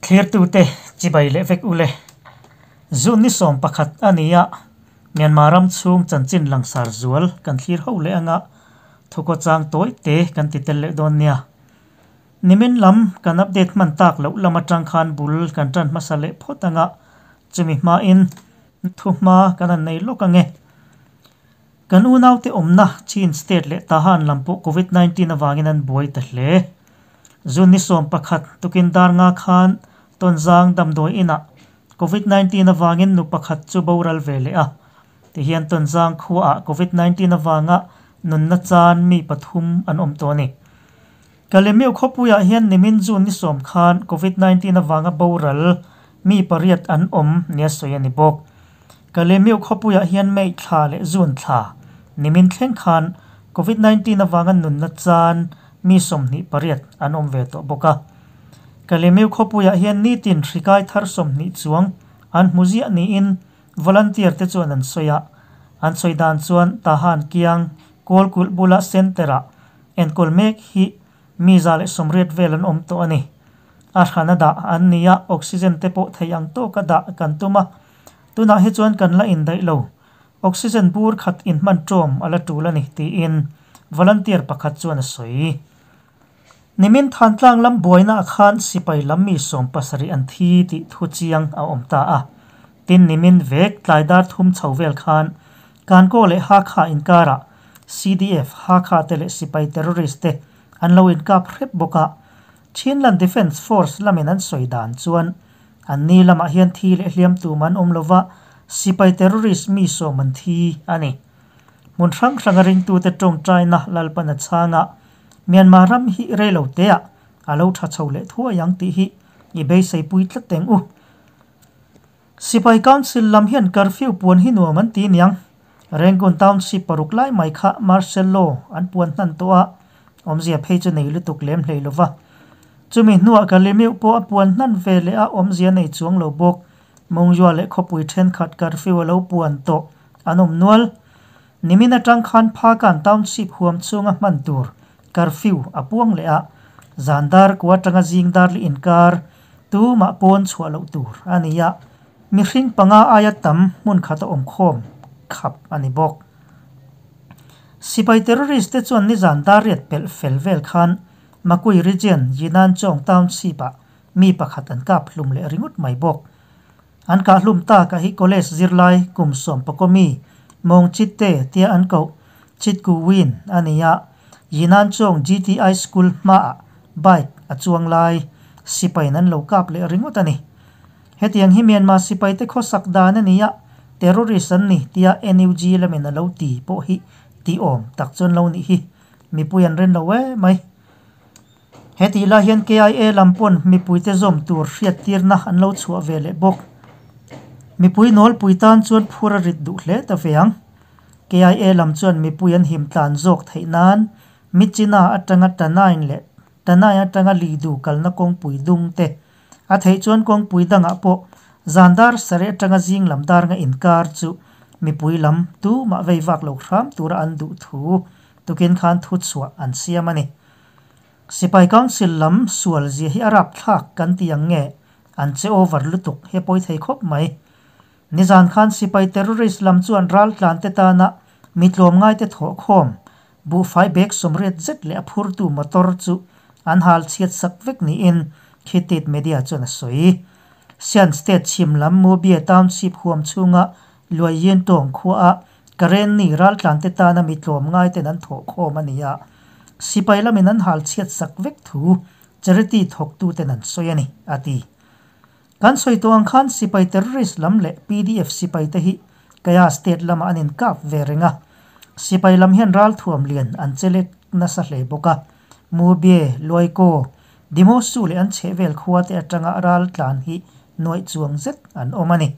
Thlirtute chibai leh vek ule. June ni 11 a ni a, Myanmar ram chhung chanchin langsar zual kan thlir ho leh anga thukaw chang tawi te kan ti tel leh dawn nia. Nimin lam kan update hman tak loh lam atang khan bul kan tan hmasa leh phawt anga chumi hmain thuhma kan han nei lawk ange. Kan unaute awmna Chin State leh Tahan lam pawh Covid 19 avangin an buai ta hle. June ni 11 tukin dar nga khan Tonzang damdawi inah Covid 19 avangin nu pakhat chu boral ve leh a. Tihian Tonzang khuaah Covid 19 avanga nunna chan mi pathum an awm tawh a ni. Kalemiu khawpuiah hian nimin June ni 10 khan Covid 19 avanga boral mi pariat an awm nia sawi a ni bawk. Kalemiu khawpuiah hian May thla leh June thla nimin thleng khan Covid 19 avanga nunna chan mi 28 an awm ve tawh bawk a. Kalemiu khawpuiah hian nitin hrikai thar 20 chuang an hmu ziah niin volunteer te chuan an sawi a. An sawi dan chuan Tahan kiang Kawlkulh bula center-ah enkawl mek hi mi 180 vel an awm tawh a ni. A hran a dah an ni a, oxygen te pawh thei ang tawka dah kan tum a. Tunah hi chuan kan la indaih lo. Oxygen bur khat inhman ṭawm a la ṭul a ni, tiin volunteer pakhat chuan a sawi. Nimin Thantlang lam buainaah khan sipai lam mi 70 an thi tih thu chiang a awm ta a. Tin, nimin vek tlai dar thum chho vel khan Kankaw leh Hakha inkarah CDF, Hakha te leh sipai terrorist te an lo inkap hrep bawk a. Chinland Defence Force lamin an sawi dan chuan an ni lamah hian thi leh hliam tum an awm lova, sipai terrorist mi 10 an thi a ni. Hmun hrang hranga ringtute tawngtaina Lalpan a chhang a, Myanmar ram hi rei lo teah a lo tha chho leh thuai ang tih hi i beiseipui tlat teng u. Sipai Council lam hian curfew puan hi nuam an ti niang. Rangoon Township paruk lai mai kha martial law an puan hnan tawh a, awmzia phei chu nei lutuk lem hlei lova. Chumi hnuah Kalemiu pawh a puan hnan ve leh a, awmzia nei chuang lo bawk. Mongyua leh khawpui thenkhat curfew a lo puan tawh an awm nual. Nimin atang khan Phakan Township huam chhunga hman tur curfew a puang leh a, zan dar kua atanga zing dar li inkar tumah pawn chhuah loh tur a ni a, mihring panga aia tam hmun khat a awm khawm khap a ni bawk. Sipai terrorist te chuan nizan dar riat pelh fel vel khan Makui Region Yinan Chawng Township-ah mi pakhat an kap hlum leh ringawt mai bawk. An kah hlum tak a hi college zirlai kum 11 mi Mawng Chit Te tia an koh Chit Ku Win a ni a, Yinan Chawng GTI School hmaah bike a chuang lai sipaiin an lo kap leh ringawt a ni. Hetiang hi Myanmar sipaite khawsak dan a ni a, terrorist an ni tia NUG lamin a lo ti pawh hi tih awm tak chuan lo nih hi mipui an ren lo e mai. Hetih lai hian KIA lam pawn mipuite zawm tur hriattirna an lo chhuah ve leh bawk. Mipui nawlpui tan chuan phur a rit duh hle ta ve ang. KIA lam chuan mipui an him tlan zawk theih nan Myitkyina atanga Tanine leh Tanai atanga Lidu kalna kawngpui dung te a theih chuan kawngpui dangah pawh zan dar sarih atanga zing lam dar nga inkar chu mipui lam tumah vei vak lo hram tura an duh thu tukin khan thu chhuah an siam a ni. Sipai Council lam sual zia hi a rap thlak kan ti ang nge an che over lutuk he pawi thei khawp mai. Nizan khan sipai terrorist lam chuan ral tlan te tana mi tlawm ngai te thawh khawm buhfai bag 80 zet leh a phurtu motor chu an hal chhiat sak vek niin Khitit Media chuan a sawi. Shan State chhim lam Mubye Township huam chhunga Luaiyin tawng khuaa Karenni ral tlan te tana mi tlawm ngai ten an thawh khawm a ni a. Sipai lamin an hal chhiat sak vek thu charity thawktu ten an sawi a ni, a ti. Kan sawi tawh ang khan sipai terrorist lam leh PDF sipai te hi Kaya State lamah an inkap ve reng a. Sipai lam hian ral thuam lian an chelek nasa hle bawk a. Mubye, Luaikaw, Dimosu leh an chhehvel khua te atanga ral tlan hi nuaih chuang zet an awm a ni.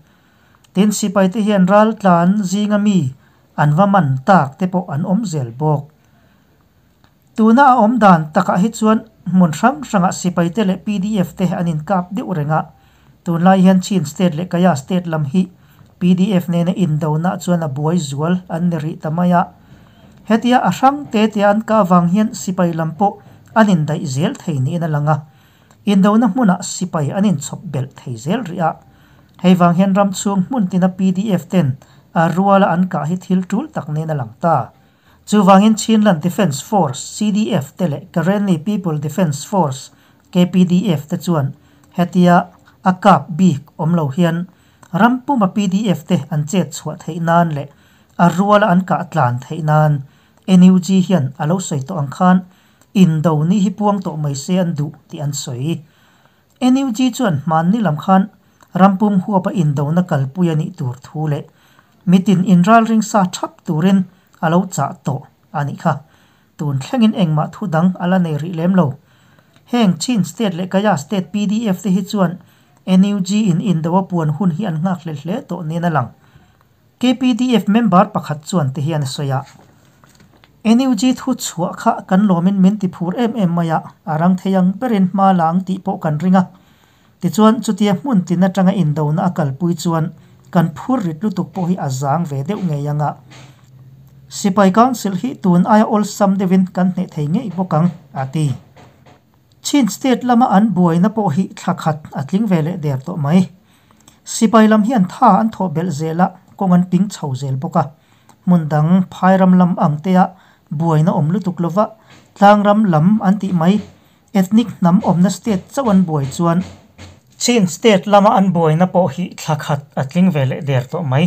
Tin, sipai te hian ral tlan zinga mi an va man tak te pawh an awm zel bawk. Tuna a awm dan takah hi chuan hmun hrang hrangah sipai te leh PDF te an inkap deuh reng a. Tunlai hian Chin State leh Kaya State lam hi PDF nena indona chuan a buai zual an ni rih ta mai a. Hetia a hrang te tia an kah avang hian sipai lam pawh an indaih zel thei niin a lang a. Indona hmunah sipai an inchhawp belh thei zel rih a. Hei vang hian ram chhung hmun tina pdf ten a ruala an kah hi thil tul tak niin a lang ta. Chuvangin Chinland Defence Force, CDF, te leh Karenni People Defence Force, KPDF, te chuan hetia a kap bik awm lo hian ram puma pdf te an chet chhuah theih nan leh a ruala an kah tlan theih nan NUG hian a lo sawi tawh ang khan indo ni hi puang tawh mai se an duh tih an sawi. NUG chuan hmanni lam khan rampum huapa indona kalpui a nih tur thu leh mitin inralring sa thap turin a lo chah tawh a nih kha. Tun thlengin engmah thu dang a la nei rih lem lo. Heng Chin State leh Kayah State pdf te hi chuan NUG in indo a puan hun hi an nghak hlel hle tawh niin a lang. KPDF member pakhat chuan ti hian a sawi a, NUG thu chhuah kha kan lawmin min ti phur em em mai a, a rang thei ang berin hma la ang tih pawh kan ring a. Tichuan, chutia hmun tin atanga indona a kalpui chuan kan phur rit lutuk pawh hi a zang ve deuh ngei ang a. Sipai Council hi tun aia awlsam deuhin kan hneh thei ngei bawk ang, a ti. Chin State lama an buaina pawh hi thla khat a tling ve leh der tawh mai. Sipai lam hian tha an thawh belh zel a, kawng an ping chho zel bawk a. Hmun dang phairam lam ang tea buaina awm lutuk lova tlangram lam an tih mai ethnic hnam awmna state chauh an buai chuan Chin State lama an buaina pawh hi thla khat a tling ve leh der tawh mai.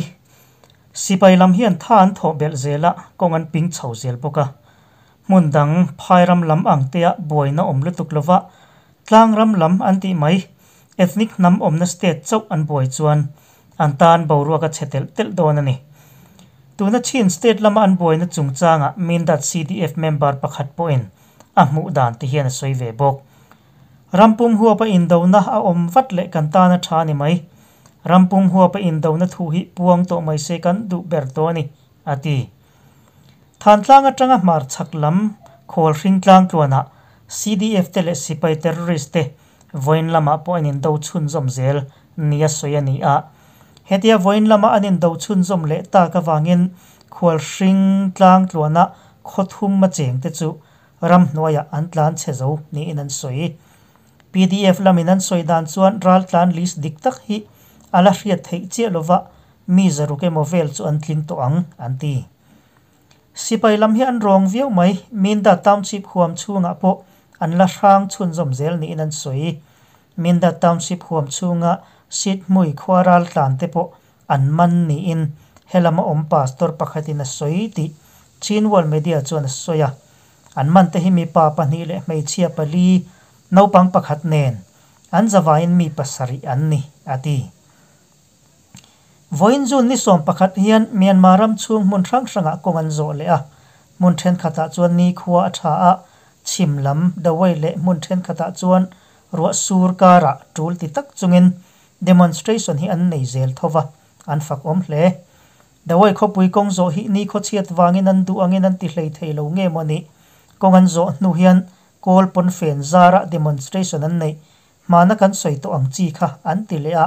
Sipai lam hian tha an thawh belh zel a, kawng an ping chho zel bawk a. Hmun dang phairam lam ang tea buaina awm lutuk lova tlangram lam an tih mai ethnic hnam awmna state chauh an buai chuan an tan boruak a chhe telh telh dawn a ni. Tuna Chin state lama an buaina chungchangah Mindat CDF member pakhat pawhin a hmuh dan ti hian a sawi ve bawk. Rampum huapa indona a awm vat leh kan tan a tha a ni mai. Rampum huapa indona thu hi puang tawh mai se kan duh ber tawh a ni, a ti. Thantlang atanga hmar chhak lam khawl hring tlang tluanah CDF te leh sipai terrorist te vawiin lamah pawh an indo chhunzawm zel nia sawi a ni a. Hetia vawiin lama an indo chhunzawm leh tak avangin khual hring tlang tluana khaw thum a cheng te chu ramhnuaiah an tlan chhe zo niin an sawi. Pdf lamin an sawi dan chuan raltlan list dik tak hi a la hriat theih chiah lova mi zaruk emaw vel chu an tling tawh ang an ti. Sipai lam hi an rawng viau mai, Minda Township huam chhungah pawh an la hrang chhunzawm zel niin an sawi. Minda Township huam chhunga Sithmui khua raltlan te pawh an man niin helama awm pastor pakhatin a sawi tih Chin World Media chuan a sawi a. An man te hi mipa pahnih leh hmeichhia pali, naupang pakhat nen an zavaiin mi pasarih an ni, a ti. Vawiin June ni 11 hian Myanmar ram chhung hmun hrang hrangah kawng an zawh leh a, hmun thenkhatah chuan nikhua a tha a, chhim lam, Dawei leh hmun thenkhatah chuan ruah sur karah tul ti tak chungin demonstration hi an nei zel tho va, an fak awm hle. Dawei khawpui kawng zawh hi nikhaw chhiat vangin an duh angin an ti hlei thei lo nge maw ni? Kawng an zawh hnu hian kawl pawnfen zarah demonstration an neih Hmana kan sawi tawh ang chi kha an ti leh a,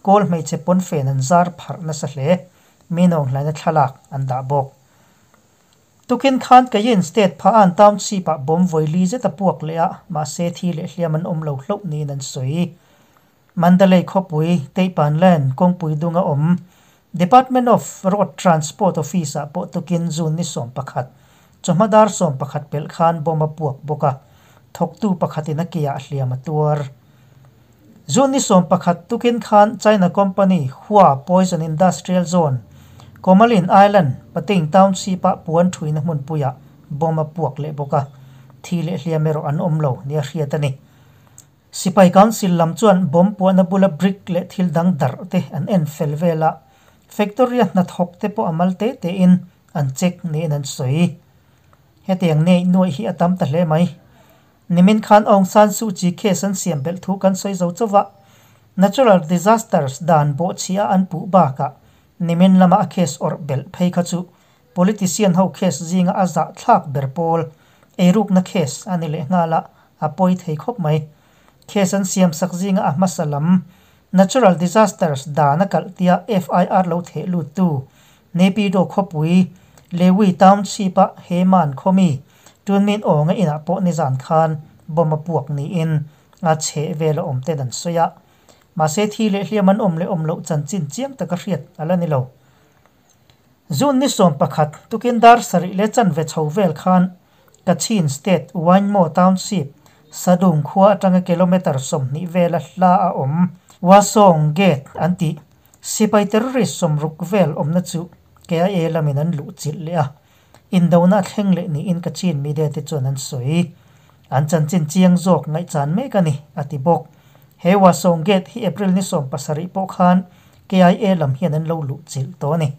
kawl hmeichhe pawnfen an zar pharh nasa hle. Mi nawnghlaina thlalak an dah bawk. Tukin khan Kayin State Pha-an Township-ah bomb vawi li zet a puak leh a, mahse thi leh hliam an awm lo hlauh niin an sawi. Mandalay khawpui, Teipan Land kawngpui dunga awm Department of Road Transport Office-ah pawh tukin June ni 11, chawhma dar 11 pelh khan bomb a puak bawk a, thawktu pakhatin a keah hliam a tuar. June ni 11 tukin khan China company Hua Poison Industrial Zone, Komalin Island, Pating Township-ah puan thuina hmunpuiah bomb a puak leh bawk a, thi leh hliam erawh an awm lo nia hriat a ni. Sipai Council lam chuan bomb puahna bula brick leh thil dang darh te an en fel vel a, factory-a hnathawk te pawh a mal te tein an check niin an sawi. Hetiang nei nuaih hi a tam ta hle mai. Nimin khan Aung San Suu Kyi case an siam belh thu kan sawi zo chauh a, natural disasters dan bawhchhia an puh bakah nimin lama a case awrh belh phei kha chu Politician ho case zinga a zahthlak ber pawl eirukna case a ni leh nghal a, a pawi thei khawp mai. Case an siam sak zinga a hmasa lam Natural Disasters dan a kalh tia FIR lo theh luttu Naypyidaw khawpui Lewi Township-a Heman khawmi Tunmin Awnga inah pawh nizan khan bomb a puak niin A chhehvel a awm ten an sawi a, mahse thi leh hliam an awm leh awm loh chanchin chiang taka hriat a la ni lo. June ni 11 tukin dar sarih leh chanve chho vel khan Kachin State Waingmaw Township Sadung khua atanga kilometre 20 vela hla a awm Wasong Gate an tih sipai terrorist 60 vel awmna chu KIA lamin an luh chilh leh a, indona a thleng leh niin Kachin media te chuan an sawi. An chanchin chiang zawk ngaihchan mek a ni, a ti bawk. He Wasong Gate hi April ni 17 pawh khan KIA lam hian an lo luh chilh tawh a ni.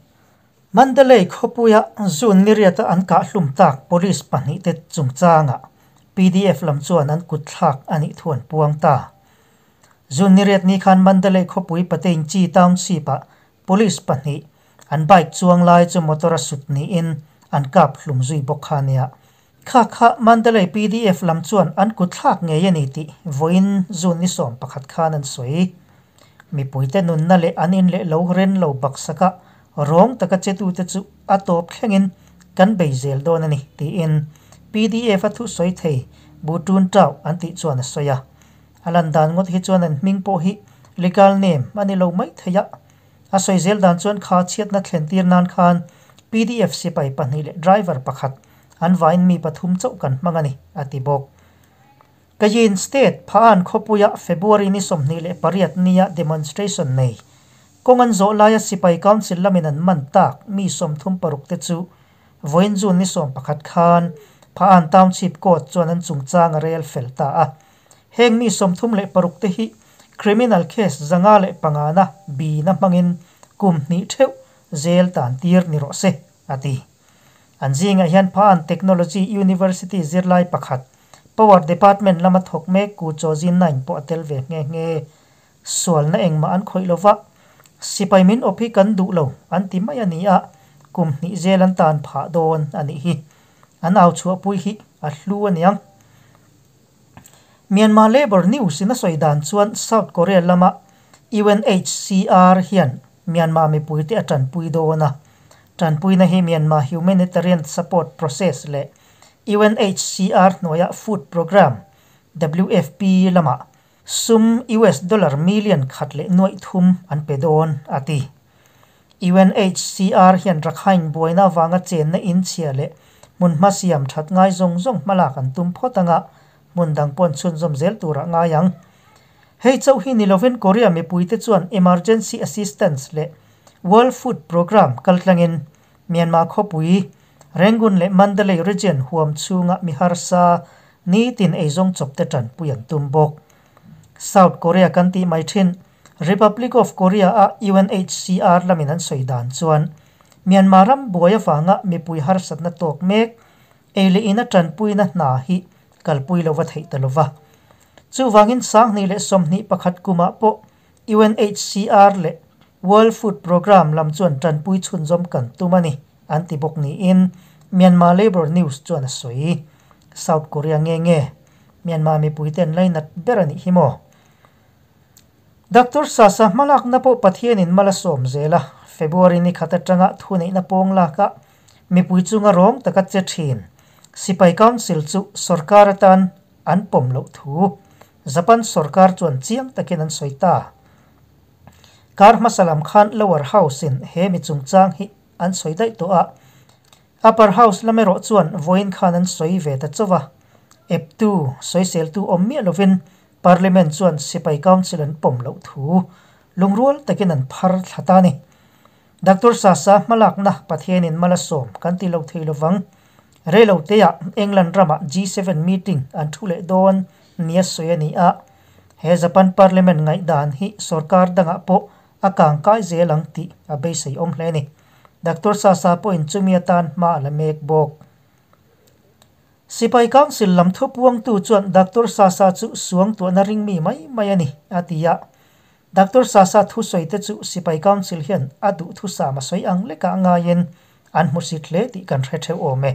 Mandalay khawpuia June ni riata an kah hlum tak police pahnih te chungchangah PDF lam chuan an kut thlak a nih thu an puang ta. June ni riat ni khan Mandalay khawpui Patheingyi Township ah police pahnih an bike chuang lai chu motor a sut niin an kap hlum zui bawk kha nia. Kha kha Mandalay PDF lam chuan an kut thlak ngei a ni tih vawiin June ni 11 khan an sawi. Mipuite nunna leh an in leh lo ren lo baksaka rawng taka chetute chu a tawp thlengin kan bei zel dawn a ni tiin PDF a thu sawi thei Butun Tau an tih chuan a sawi a. A lan dan ngawt hi chuan an hming pawh hi legal name a ni lo mai thei a. A sawi zel dan chuan kha chhiatna thlen tir nan khan PDF sipai pahnih leh driver pakhat an vain mi pathum chauh kan hmang a ni a ti bawk. Kayin State Phaan khawpuia February ni 28 nia demonstration nei kongan zawh laia sipai council lamin an man tak mi 36 te chu vawiin June ni 11 khan Phaan Township Court chuan an chungchang a rel fel ta a. Heng mi 36 te hi criminal case 505 na bi na hmangin kum hnih theuh zel tan tir ni rawh se a ti. An zingah hian Phaan Technology University zirlai pakhat Power Department lama thawk mek ku chaw zin nine pawh a tel ve nge nge. Sualna engmah an khawih lova sipai min awp hi kan duh lo an ti mai a ni a, kum hnih zel an tan phah dawn a nih hi. An au chhuahpui hi a hlu a niang. Myanmar Labour News in a sawi dan chuan South Korea lama UNHCR hian Myanmar mipuite a tanpui dawn a. Tanpuina hi Myanmar Humanitarian Support Process leh UNHCR hnuaia Food Program WFP lama sum US dollar million khat leh nuaih thum an pe dawn a ti. UNHCR hian Rakhine buaina wanga chenna in chhia leh hmun hma siam that ngai zawng zawng hmalak an tum phawt anga hmun dang pawn chhunzawm zel tura ngai ang. Hei chauh hi ni lovin Korea mipuite chuan Emergency Assistance leh World Food Program kaltlangin Myanmar khawpui Rangoon leh Mandalay region huam chhunga mi harsa ni tin eizawng chawp te tanpui an tum bawk. South Korea kan tih mai thin Republic of Korea a UNHCR lamin an sawi dan chuan Myanmar ram buai awanga mipui harsatna tawk mek ei leh ina tanpuina hna hi kalpui lova theih ta lova. Chuwangin 2021 kuma pawh UNHCR leh World Food Program lam chuan tanpui chhunzawm kan tum a ni an ti bawk niin Myanmar Labour News chuan a sawi. South Korea nge nge Myanmar mipuiten lainat ber a nih hi maw. Dr. Sasa hmalak na pawh Pathianin mala sawm zela February ni khat atanga thu neihna pawng laka mipui chunga rawng taka che thin Sipai Council chu sarkar atan an pawm loh thu Japan sarkar chuan chiang takin an sawi ta. Kar hmasa lam khan Lower House in he mi chungchang hi an sawi daih tawh a. Upper House lam erawh chuan vawiin khan an sawi ve ta chauh a. Eptu sawisel tu awm miah lovin Parliament chuan Sipai Council an pawm loh thu lungrual takin an phar thla ta ni. Dr. Sasa hmalakna Pathianin mala sawm kan ti lo thei lovang. Reilo teah England rama G7 meeting an thu leh dawn nia sawi a ni a. He Japan Parliament ngaih dan hi sarkar dangah pawh a kang kai zel ang tih a beisei awm hle ni. Dr. Sasa pawhin chumi atan hma a la mek bawk. Sipai Council lam thu puang tu chuan Dr. Sasa chu suang tuahna ring mi mai mai a ni a ti a. Dr. Sasa thu sawi te chu Sipai Council hian a duh thu sam a sawi ang leka ngaiin an hmusit hle tih kan hre theuh awm e.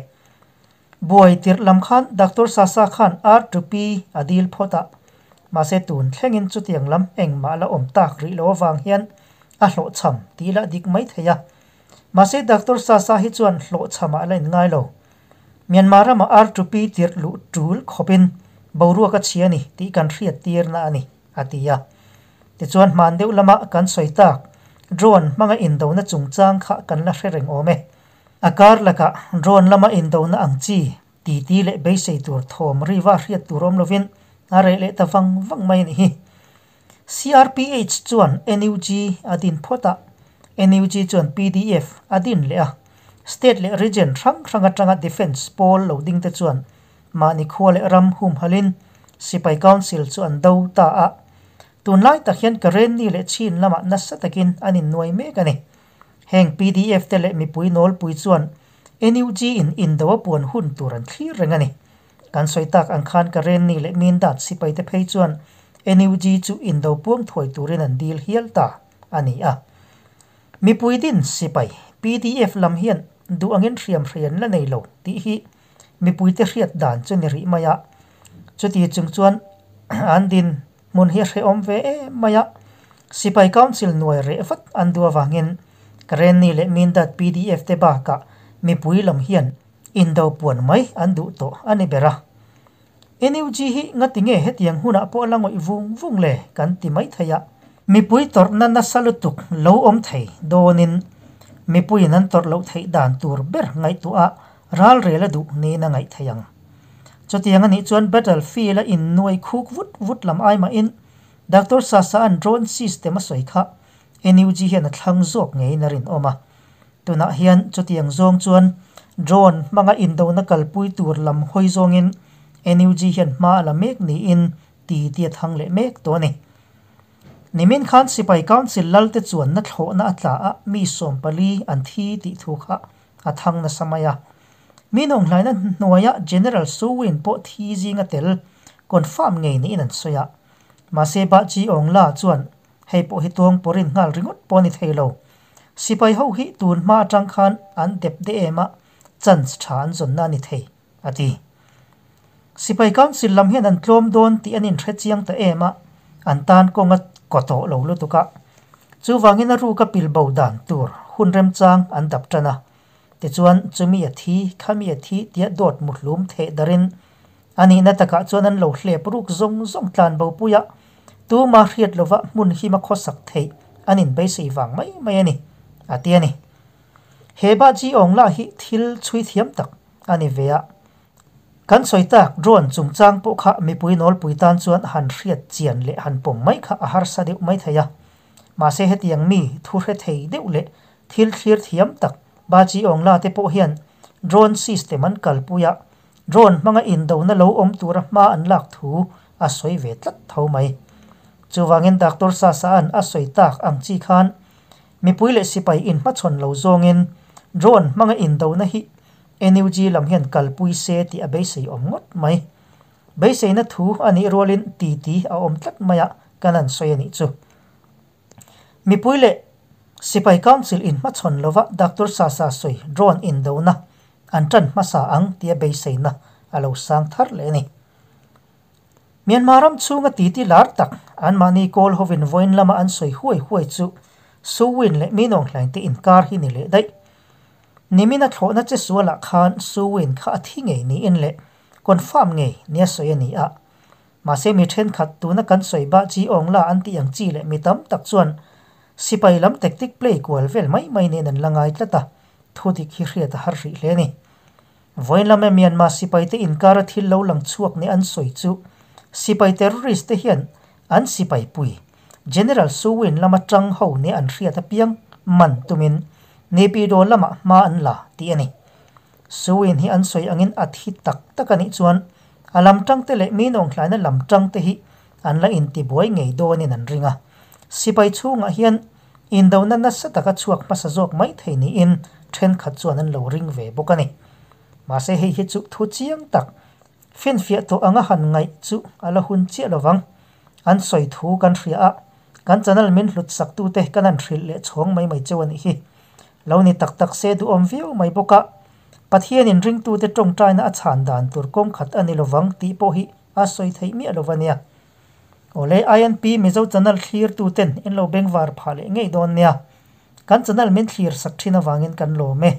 Buai tirh lam khan Dr. Sasa khan R2P a dil phawt a. Mahse tun thlengin chutiang lam engmah la awm tak rih lo awang hian a hlawhchham tih lah dik mai thei a. Mahse Dr. Sasa hi chuan hlawhchhamah la in ngai lo. Myanmar rama R2P tirh luh tul khawpin Boruak a chhia a ni tih kan hriattirna a ni, a ti a. Tichuan hman deuh lama kan sawi tak drone hmanga indona chungchang kha kan la hre reng awm e. A kar lakah drone lama indona ang chi titi leh beisei tur thawm riva hriat tur awm lovin a reh leh ta vang vang mai a nih hi. CRPH chuan NUG a din phawt a, NUG chuan pdf a din leh a. State leh region hrang hrang atanga defence pawl lo ding te chuan mahni khua leh ram humhalin Sipai Council chu an do ta a. Tunlai tak hian Karenni leh Chin lamah nasa takin an innuai mek a ni. Heng pdf te leh mipui nawlpui chuan NUG in indo a puan hun tur an thlir reng a ni. Kan sawi tak ang khan Karenni leh Mindat sipai te phei chuan NUG chu indo puang thuai turin an dil hial ta a ni a. Mipui din sipai pdf lam hian duh angin hriam hrei an la nei lo tih hi mipuite hriat dan chu ni rih mai a. Chuti chung chuan an din hmun hi a hrehawm ve em mai a. Sipai Council nuai reh vat an duh avangin Karenni leh Mindat pdf te bakah mipui lam hian indo puan mai an duh tawh a ni ber a. NUG hi ngati nge hetiang hunah pawh a la ngawih vung vung le kan ti mai thei a. Mipui tawrhna nasa lutuk lo awm thei dawnin mipuiin an tawrh loh theih dan tur ber ngaihtuah a ralrel a duh niin a ngaih thei ang. Chutiang a nih chuan battlefield a innuai khuk vut vut lam ai mahin Doctor Sasa-a'n drone system a sawi kha NUG hian a thlang zawk ngeiin a rinawm a. Tunah hian chutiang zawng chuan drone hmanga indona kalpui tur lam hawi zawngin NUG hian hma a la mek niin ti ti a thang leh mek tawh a ni. Nimin khan Sipai Council lalte chuanna thlawhna a tla a, mi 14 an thi tih thu kha a thang nasa mai a. Mi nawnghlaina hnuaia General Su Win pawh thi zinga tel confirm ngei niin an sawi a. Mahse Bahchi Aung La chuan hei pawh hi tuang pawrin nghal ringawt pawh a ni thei lo. Sipai ho hi tun hma atang khan an dep de em a, chance tha an zawnna a ni thei, a ti. Sipai Council lam hian an tlawm dawn tih an inhre chiang ta em a, an tan kawng a kaw tawh lo lutuk a. Chuvangin a ruka pil bo dan tur hun remchang an dap tan a. Tichuan, chumi a thi, khami a thi tia dawt muhlum theh darin a nihna takah chuan an lo hlep ruk zawng zawng tlan bo pui a, tuma hriat lova hmun hima khawsak theih an inbeisei vang mai mai a ni, a ti a ni. He Bahji Aung lah hi thil chhui thiam tak a ni ve a. Kan sawi tak drone chungchang pawh kha mipui nawlpui tan chuan han hriat chian leh han pawm mai kha a harsa deuh mai thei a. Mahse hetiang mi thu hre thei deuh leh thil thlir thiam tak Bahji Aung La te pawh hian drone system an kalpui a, Drone hmanga indona lo awm tura hma an lak thu a sawi ve tlat tho mai. Chuvangin Doctor Sasa-a'n a sawi tak ang chi khan mipui leh sipai inhmachhawn lo zawngin drone hmanga indona hi NUG lam hian kalpui se tih a beisei awm ngawt mai. Beiseina thu a nih rualin titi a awm tlat mai a kan han sawi a nih chu. Mipui leh sipai council inhmachhawn lova Doctor Sasa sawi drone indona an ṭan hmasa ang tia beiseina a lo sang thar leh a ni. Myanmar ram chhunga titi lar tak anmahni kawl hovin vawiin lama an sawi huai huai chu Su Win leh Mi Nawng Hlaing te inkar hi ni leh daih. Nimina thlawhna che sualah khan Su Win kha a thi ngei niin leh confirm ngei nia sawi a ni a. Mahse mi thenkhat tuna kan sawi bah chi awng la an tih ang chi leh mi tam tak chuan sipai lam tactic play kual vel mai mai nen an la ngai tlat a. Thu dik hi hriat a har hrih hle a ni. Vawiin lama Myanmar sipaite inkara thil lo lang chhuak nih an sawi chu sipai terrorist te hian an sipai pui General Su Win lama tang ho nia an hriat apiang man tumin Naypyidaw lamah hma an la tih a ni. Su Win hi an sawi angin a thi tak tak a nih chuan a lam tangte leh mi nawnghlaina lam tangte hi an la intibuai ngei dawnin an ring a. Sipai chhungah hian Indona nasa taka chhuak hmasa zawk mai thei niin thenkhat chuan an lo ring ve bawk a ni. Mahse hei hi chu thu chiang tak, finfiah tawh anga han ngaih chu a la hun chiah lovang. An sawi thu kan hria a, kan channel min hlut saktute kan han hrilh leh chhawng mai mai cheu a nih hi. Lo ni tak tak se duhawm viau mai bawk a, Pathianin ringtute tawngtaina a chhan dan tur kawng khat a ni lovang tih pawh hi a sawi theih miah lo a nia. Awle INP Mizo channel thlir tu ten in lo bengvar phah leh ngei dawn nia. Kan channel min thlir sak thin avangin kan lawm e.